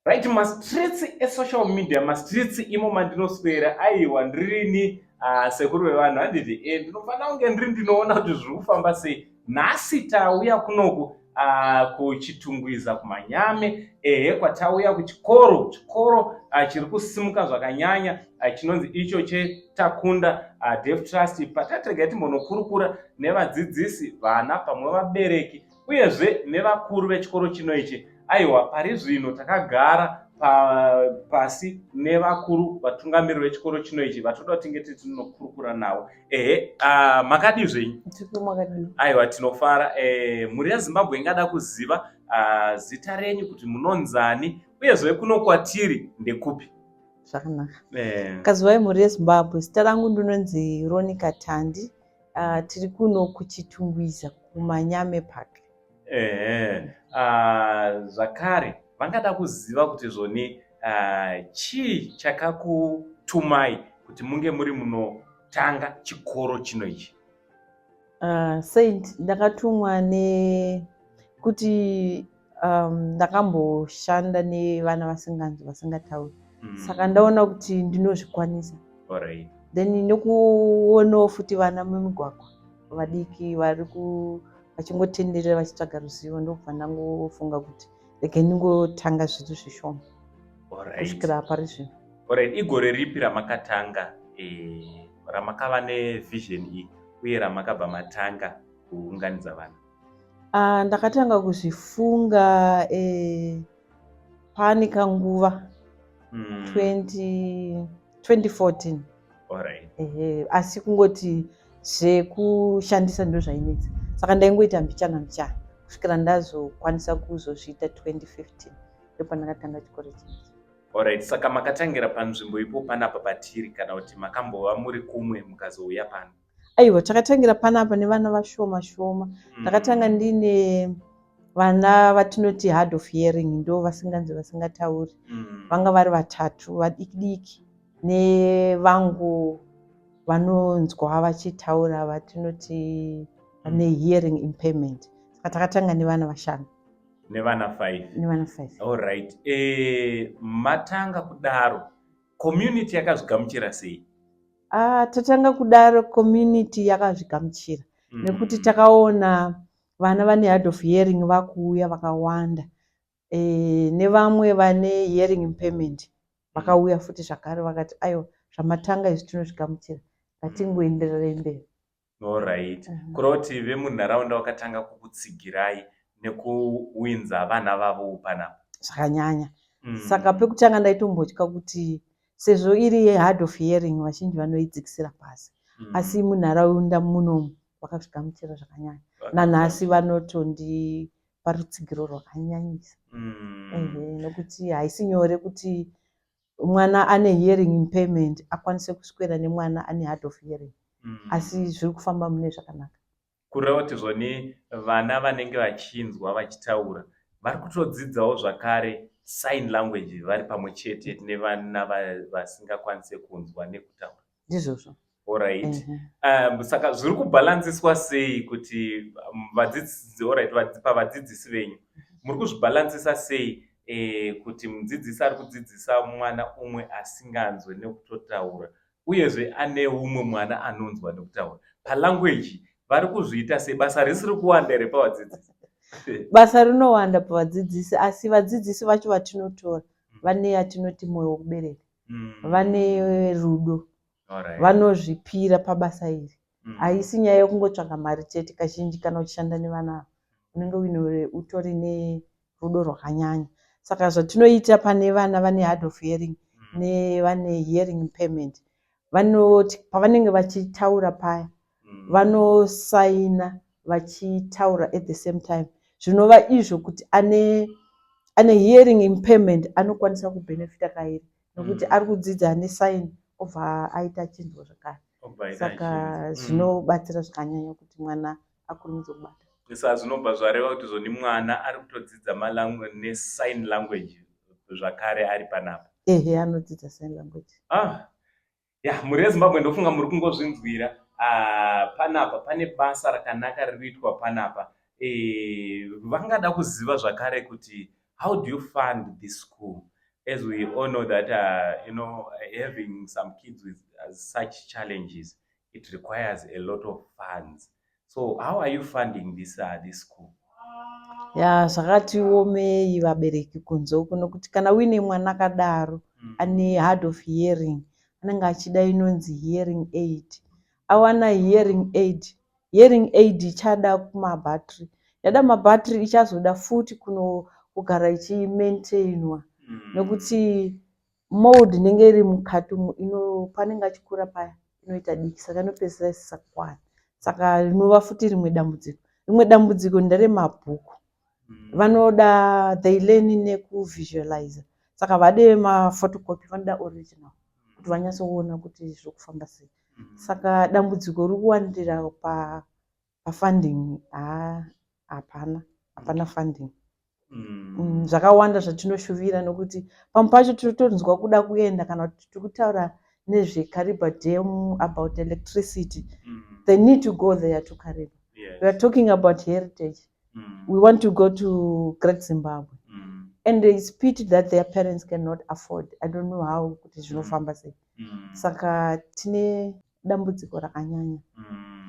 Right, mastreets esocial media, mastreets imo mandinoswera. Aiwa, ndirini sekuru vevanhu, handiti? Ndinofanira kunge ndiri ndinoona kuti zviri kufamba sei. Nhasi tauya kunoku kuChitungwiza, kuManyame, ehe, kwatauya kuchikoro, chikoro chiri kusimuka zvakanyanya, chinonzi icho cheTakunda Deaf Trust. Patatega timbonokurukura nevadzidzisi, vana, pamwe vabereki, uyezve nevakuru vechikoro chino ichi. Aiwa, pari zvino takagara pasi nevakuru, vatungamiriri vechikoro chino ichi, vatoda kuti tinge tinokurukura navo. Ehe, makadii zvenyu? Aiwa, tinofara. Mhuri yeZimbabwe ingada kuziva zita renyu, kuti munonzani, uyezve kuno kwatiri ndekupi? Zvakanaka. Kazivai, mhuri yeZimbabwe. Zita rangu ndinonzi Ronica Tandi. Tiri kuno kuChitungwiza, kuManyame Park. Ehe, zvakare vangada kuziva kuti zvoni chii chakakutumai kuti munge muri munotanga chikoro chino ichi? Saint, ndakatumwa nekuti ndakamboshanda nevana vasinganzwi, vasingatauri, saka ndaona kuti ndinozvikwanisa. Then nekuonawo futi vana mumigwagwa vadiki vari vachingotenderera vachitsvaga ruzivo, ndokubva ndangofunga kuti rege ndingotanga zviri zvishoma kusvikira pari zvino. Alright. Igore ripi ramakatanga, ramakava nevision iyi, uye ramakabva matanga kuunganidza vana? Ndakatanga kuzvifunga pane kanguva 20, 2014. Ehe, asi kungoti zvekushandisa ndo zvainetsa, saka ndaingoita mbichana mbichana kusvikira ndazokwanisa kuzozviita 2015, ndopandakatanga chikoro chinechi. Alright, saka makatangira panzvimbo ipo panapa patiri, kana kuti makambova muri kumwe mukazouya pano? Aiwa, takatangira panapa nevana vashoma shoma. Ndakatanga ndine vana vatinoti hard of hearing, ndo vasinganzwi, vasingatauri. Vanga vari vatatu vadiki diki, nevangu vanonzwa vachitaura, vatinoti vane hearing impairment. Saka takatanga nevana vashanu. Nevana 5? Nevana 5. Alright, matanga kudaro, community yakazvigamuchira sei? Ah, tatanga kudaro, community yakazvigamuchira nekuti takaona vana vane hard of hearing vakuuya vakawanda, nevamwe vane hearing impairment vakauya futi zvakare, vakati, "Aiwa, zvamatanga izvi tinozvigamuchira, ngatingoendererei mberi." Alright. Kureva kuti vemunharaunda vakatanga kukutsigirai nekuwinza vana vavo panapa? Zvakanyanya. Saka pekutanga ndaitombotya kuti sezvo iri yehard of hearing, vazhinji vanoidzikisira pasi, asi munharaunda munomu vakazvigamuchira zvakanyanya. Nanhasi vanotondipa rutsigiro rwakanyanyisa. Ehe, nokuti haisi nyore kuti mwana ane hearing impairment akwanise kuswera nemwana ane hard of hearing, asi zviri kufamba mune zvakanaka. Kureva kuti zvoni vana vanenge vachinzwa vachitaura vari kutodzidzawo zvakare sign language vari pamwe chete nevana vasingakwanise kunzwa nekutaura? Ndizvozvo. Alright. Saka zviri kubhalansiswa sei kuti vadzidzisi, alright, pavadzidzisi venyu muri kuzvibhalansisa sei, kuti mudzidzisi ari kudzidzisa mwana umwe asinganzwe nekutotaura, uyezve ane umwe mwana anonzwa nekutaura, palanguage vari kuzviita sei? Basa risiri kuwanda here pavadzidzisi? Basa rinowanda pavadzidzisi, asi vadzidzisi vacho vatinotora vane yatinoti mwoyo wokubereka. Vane rudo, vanozvipira pabasa iri. Haisi nyaya yekungotsvaga mari chete. Kazhinji kana uchishanda nevana ava, unenge uine utori nerudo rwakanyanya. Saka zvatinoita pane vana vane hard of hearing nevane hearing impairment, vanoti pavanenge vachitaura paya, vanosaina vachitaura at the same time, zvinova izvo kuti ane hearing impairment anokwanisa kubhenefita kairi, nokuti ari kudzidza nesign, obva aita achinzwa zvakare. Obva aita Saka achinzwa. Zvinobatsira zvakanyanya kuti mwana akurumidze kubata. Saka zvinobva zvareva kuti zvoni mwana ari kutodzidza nesign language zvakare ari panapa? Ehe, anodzidza sign language. Ah, ya, mhuri yeZimbabwe, ndofunga muri kungozvinzwira. Ah, panapa pane basa rakanaka riri kuitwa panapa. Vangada kuziva zvakare kuti how do you fund this school? As we all know that having some kids with such challenges, it requires a lot of funds. So how are you funding this school? Ya, zvakatiomei vabereki kunze uku, nokuti kana uine mwana akadaro ane hard of hearing, anenge achida inonzi hearing aid. Awana hearing aid, hearing aid ichada kumabhatiri, yada mabhatiri ichazoda futi kuno kugara ichimaintainwa, nokuti mold inenge iri mukati umu panenge achikura paya inoita diki, saka inopedzisira isisakwana. Saka rinova futi rimwe dambudziko. Rimwe dambudziko nderemabhuku. Vanoda, they learn nekuvisualize, saka vade maphotocopy, vanoda original kuti vanyatsoona kuti zviri kufamba sei. Saka dambudziko riri kuwandira pafunding. Haa, hapana funding. Zvakawanda zvatinoshuvira, nokuti pamwe pacho tinotonzwa kuda kuenda, kana kuti tiri kutaura nezveKariba Dam, about electricity, they need to go there to Kariba. We are talking about heritage, we want to go to Great Zimbabwe, and it's pity that their parents cannot afford. I don't know how kuti zvinofamba sei. Saka tine dambudziko rakanyanya.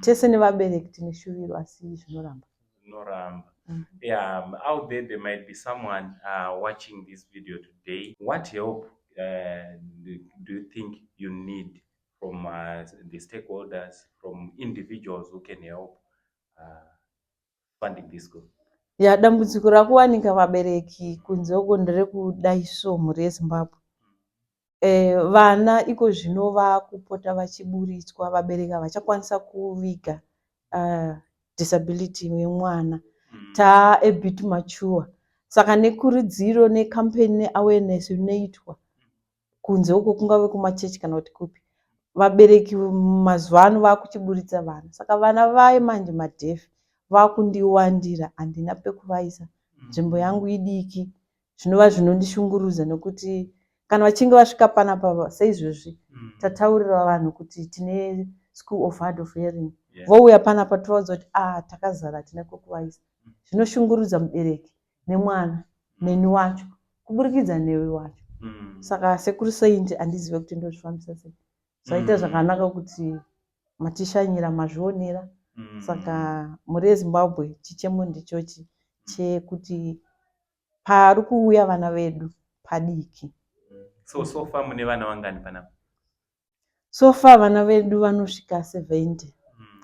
Tese nevabereki tine shuviro, asi zvinoramba. Zvinoramba. Yeah, out there there might be someone watching this video today. What help do you think you need from the stakeholders, from individuals who can help funding this school? Ya, dambudziko rakuwanika vabereki kunze uko nderekudaiso mhuri yeZimbabwe. Vana iko zvino vakupota vachiburitswa, vabereki havachakwanisa kuviga disability yemwana. Taa a bit mature, saka nekurudziro necampaign neawareness inoitwa kunze uko, kungave kumachechi kana kuti kupi, vabereki mazuva ano vakuchiburitsa vana. Saka vana vaye manje madeaf vakundiwandira, handina pekuvaisa, nzvimbo yangu idiki, zvinova zvinondishungurudza, nekuti kana vachinge vasvika panapa seizvozvi, tataurira vanhu kuti tine school of hard of hearing, vouya panapa, tovaudza kuti a ah, takazara, hatina kwekuvaisa. Zvinoshungurudza mubereki nemwana neni wacho, kuburikidza newe wacho. Saka sekuru Saint, handizive kuti ndozvifambisa sei. Zvaita zvakanaka kuti matishanyira, mazvionera. Saka mhuri yeZimbabwe, chichemo ndichochi chekuti pari kuuya vana vedu padiki. So far mune vana vangani panapa? So far vana vedu vanosvika 70,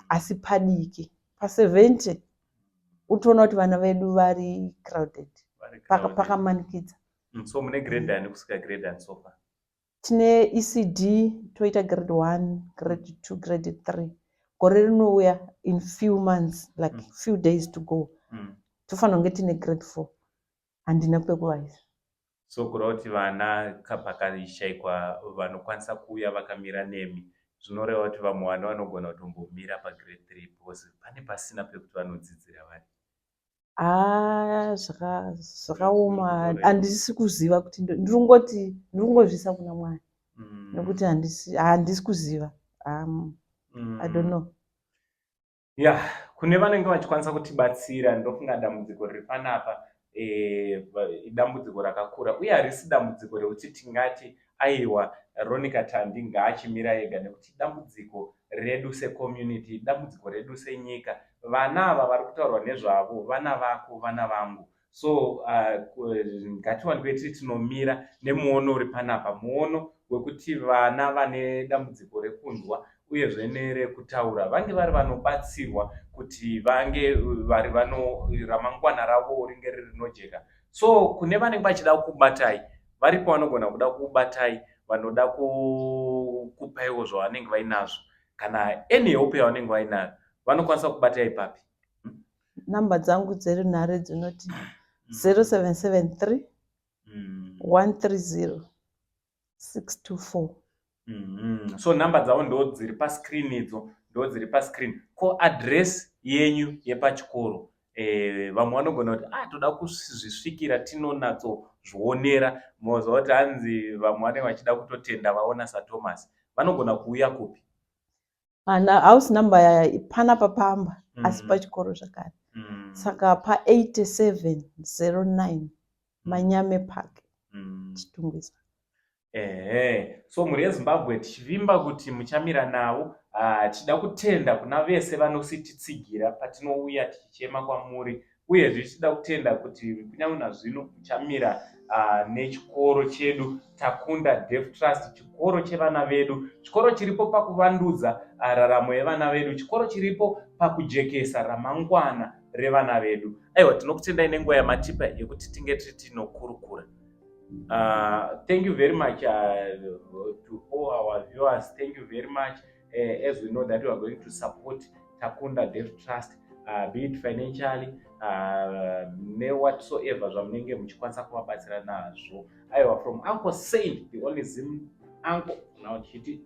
asi padiki pa70. Utoona kuti vana vedu vari crowded. Pakamanikidza. So mune grade ani kusvika grade ani so far? Tine ECD, toita grade 1, grade 2, grade 3. Gore rinouya, in few months, like few days to go, tofanira kunge tine grade 4. Handina kwekuvaisa. So kureva kuti vana pakashayikwa vanokwanisa kuuya vakamira nemi, zvinoreva kuti vamwe vana vanogona kutombomira pagrade 3 because pane pasina pekuti vanodzidzira vari. Haa, zvakaoma. Handisi kuziva kuti ndirikungoti ndirikungozviisa kuna Mwari, nekuti handisi kuziva. I don't know. Ya, kune vanenge vachikwanisa kutibatsira, ndofunga dambudziko riri panapa idambudziko rakakura, uye harisi dambudziko rekuti tingati aiwa, Ronica Tandi ngaachimira ega, nekuti dambudziko redu secommunity, dambudziko redu senyika. Vana ava vari kutaurwa nezvavo vana vako, vana vangu. So ngatiwanikwe tiri tinomira nemuono uri panapa, muono wekuti vana vane dambudziko rekunzwa uyezve nerekutaura vange vari vanobatsirwa kuti vange vari vano ramangwana ravo ringe riri rinojeka. So kune vanenge vachida kubatai, varipo vanogona kuda kubatai, vanoda kupaiwo zvavanenge vainazvo kana any help yavanenge vainayo, vanokwanisa kubatai papi? Namba dzangu dzerunhare dzinoti 0773 130 624. So nhamba dzavo ndo dziri pascreen idzo, ndo dziri pascreen. Ko address yenyu yepachikoro? Vamwe vanogona kuti ah, toda kuzvisvikira tinonatsozvionera. Moziva kuti hanzi vamwe vanenge vachida kutotenda vaona saThomas, vanogona kuuya kupi? Ana house number panapa pamba, asi pachikoro zvakare. Saka pa8709 Manyame Park. Chitungwiza. Ehe, so mhuri yeZimbabwe, tichivimba kuti muchamira navo. Tichida kutenda kuna vese vanosititsigira patinouya tichichema kwamuri, uyezve tichida kutenda kuti kunyange nazvino muchamira nechikoro chedu Takunda Deaf Trust, chikoro chevana vedu, chikoro chiripo pakuvandudza raramo yevana vedu, chikoro chiripo pakujekesa ramangwana revana vedu. Aiwa, tinokutendai nenguva yamatipa yekuti tinge tiri tinokurukura. Thank you very much to all our viewers. Thank you very much. As we know that we are going to support Takunda Deaf Trust, be it financially, newhatsoever zvamunenge muchikwanisa kuvabatsira nazvo. Aiwa, from Uncle Saint, the only Zim uncle, now tichiti